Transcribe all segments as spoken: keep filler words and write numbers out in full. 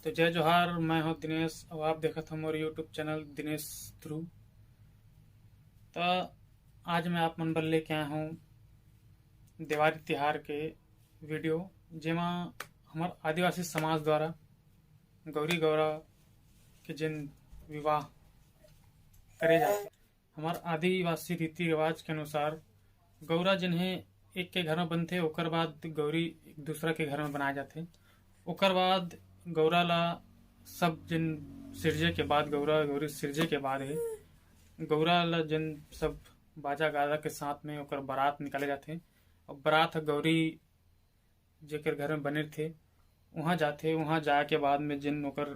तो जय जोहार, मैं हूं दिनेश और आप देखत हो मोर YouTube चैनल दिनेश ध्रुव। तो आज मैं आप मन बर लेके आया हूं देवारी तिहार के वीडियो, जेमा हमर आदिवासी समाज द्वारा गौरी गौरा के जिन विवाह करे जाथे, हमर आदिवासी रीति रिवाज के अनुसार गौरा जिन्हें एक के घर में बनथे, ओकर बाद गौरी एक दूसरा के घर में बनाए जाथे। ओकर बाद गौरा ला सब जिन सिरजे के बाद, गौरा गौरी सिरजे के बाद हे, गौरा ला जिन सब बाजा गाजा के साथ में ओकर बारात निकाले जाथे। और बारात ह गौरी जेकर घर में बने रथे, वहाँ जाथे। वहाँ जाए के बाद में जिन ओकर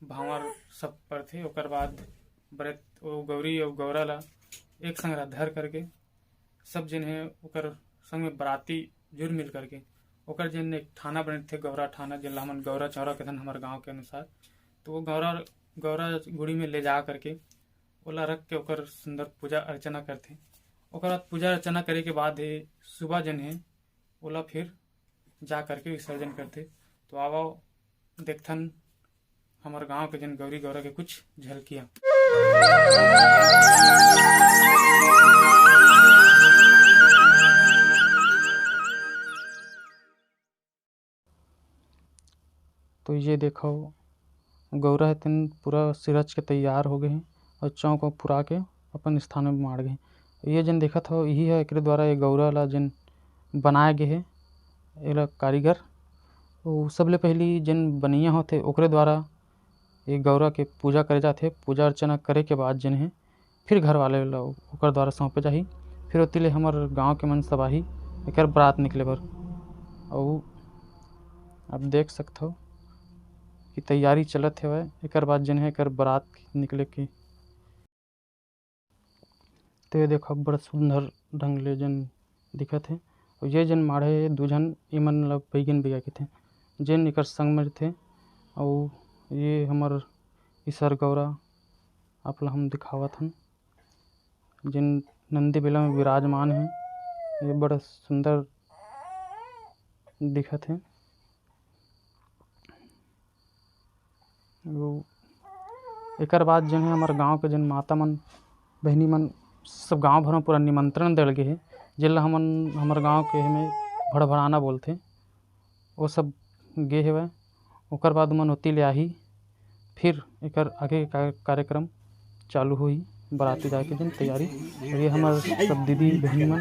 भांवर सब परथे, ओकर बाद बरत, वो गौरी और गौरा ला एक संग ला धर करके सब जिन हे ओकर संग में बराती जुल मिल करके ओकर जिन एक ठाना बने रथे, गौरा ठाना, जिन ला हमन गौरा चौरा कथन हमर गांव के अनुसार। तो वो गौरा, गौरा गुड़ी में ले जा करके ओला रख के ओकर सुंदर पूजा अर्चना करथे। ओकर बाद पूजा अर्चना करे के बाद हे सुबह जन हे ओला फिर जा करके विसर्जन करथे। तो आवो देखथन हमर गांव के जन गौरी गौरा के कुछ झलकियां। तो ये देखो, गौरा हे तेन पूरा सिरज के तैयार हो गए हे और चौक वौक पुरा के अपन स्थान में माड़ गए हे। ये जन देखत हो, यही है एकरे द्वारा ये गौरा ला जन बनाए गए हे, एला कारीगर। वो सबले पहली जन बनैया होथे ओकरे द्वारा ये गौरा के पूजा करे जाथे। पूजा अर्चना करे के बाद जन हे फिर घर वाले ला ओकर द्वारा सौंपे जाही। फिर ओती ले हमर गांव के मन सब आही एकर बरात निकले बर। अउ आप देख सकथव कि तैयारी चलत हेवय। एकर बाद जन हे एकर बरात निकले के, तो ये देखो, बड़ सुंदर ढंग ले जन दिखत हे। अउ ये जन माढ़े दू झन, इमन ला बैगन बैगा कथे, जेन एकर संग में रथे। अउ ये हमर इसर गौरा आप ला हम दिखावत हन, जेन नंदी बेला में विराजमान हे। ये बड़ सुंदर दिखत हे। वो एकर बाद जन हे हमर गांव के जन माता मन, बहिनी मन, सब गांव भर में पूरा निमंत्रण देल गे हे, जेला हमन हमर गांव के एमे भड़भड़ाना बोलथे। वो सब गे हेवय। ओकर बाद मन ओती ले आही, फिर एकर आगे का कार्यक्रम चालू होही, बराती जाए के दिन तैयारी। और ये हमर सब दीदी बहिनी मन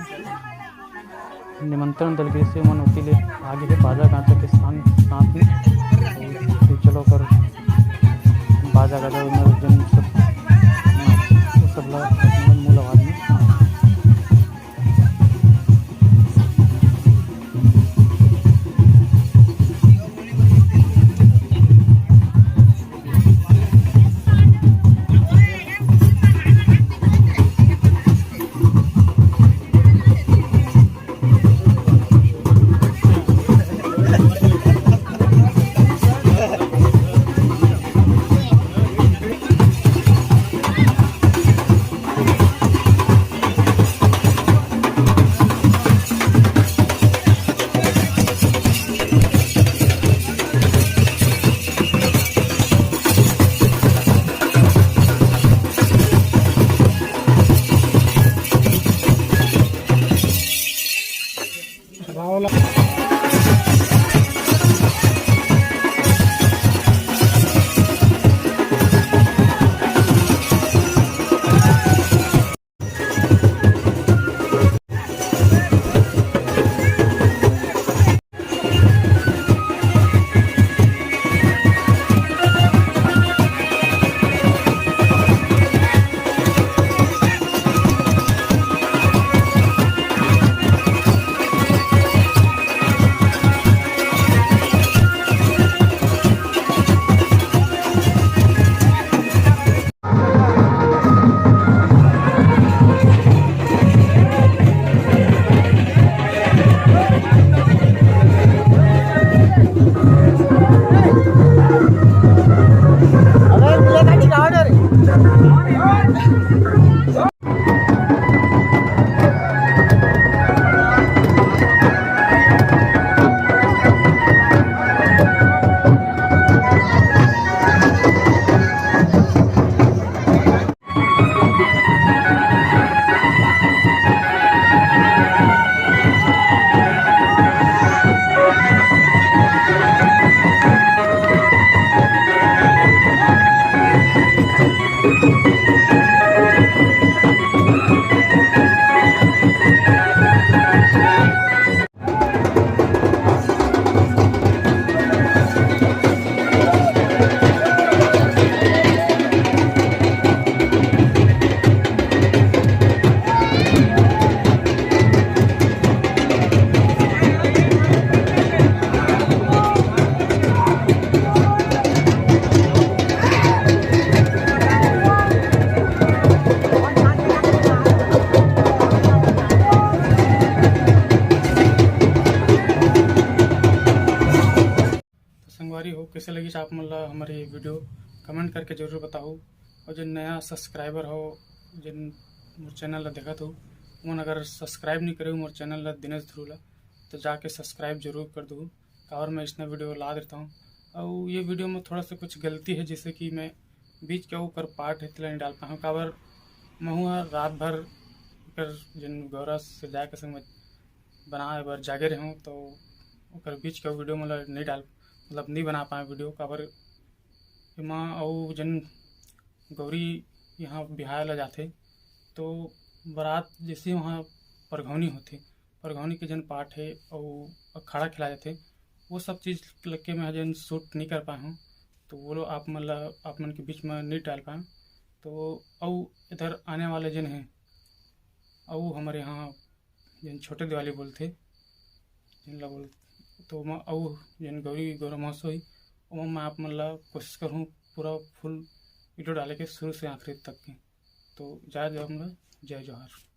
निमंत्रण दल के से मन ओती ले आगे हे बाजा गाजा के संग साथ में। तो चलो कर बाजा गाजा में जन सब, वो सब ला मूल आवाज में। ला हमर ये video comment करके जरूर बताहू। और जो नया subscriber हो, जिन मोर channel ला देखत हो, उमन अगर subscribe नहीं करे मोर channel ला दिनेश ध्रुव ला, तो जाके subscribe जरूर कर दू। काबर मैं इसने video ला देता हूँ। और ये video में थोड़ा सा कुछ गलती है, जैसे कि मैं बीच के ओकर part है तेला नहीं डाल पाया हूँ। काबर महू ह रात भर ओकर जिन गौरा से जाए के संग में बनाए बर जागे रहूँ, तो ओकर बीच के video मतलब नहीं डाल, मतलब नहीं बना पाए video। काबर एमा अउ जन गौरी यहाँ बिहाय ला जाथे, तो बारात जैसे वहाँ परघौनी होथे, परघौनी के जन पाठ है अउ अखाड़ा खिला जाथे, वो सब चीज़ लग के मैं जन shoot नहीं कर पाए हूँ, तो वो लोग आप मन ला, आप मन के बीच में नहीं डाल पाए। तो अउ इधर आने वाले जन हैं, अउ हमारे यहाँ जन छोटे दिवाली बोलथे, जिन ला बोल, तो ओमा अउ जन गौरी गौरा महोत्सव ही, ओमा मैं आप मन ला कोशिश करहूँ पूरा full video डाले के शुरू से आखिरी तक के। तो जय जय अमला, जय जोहार।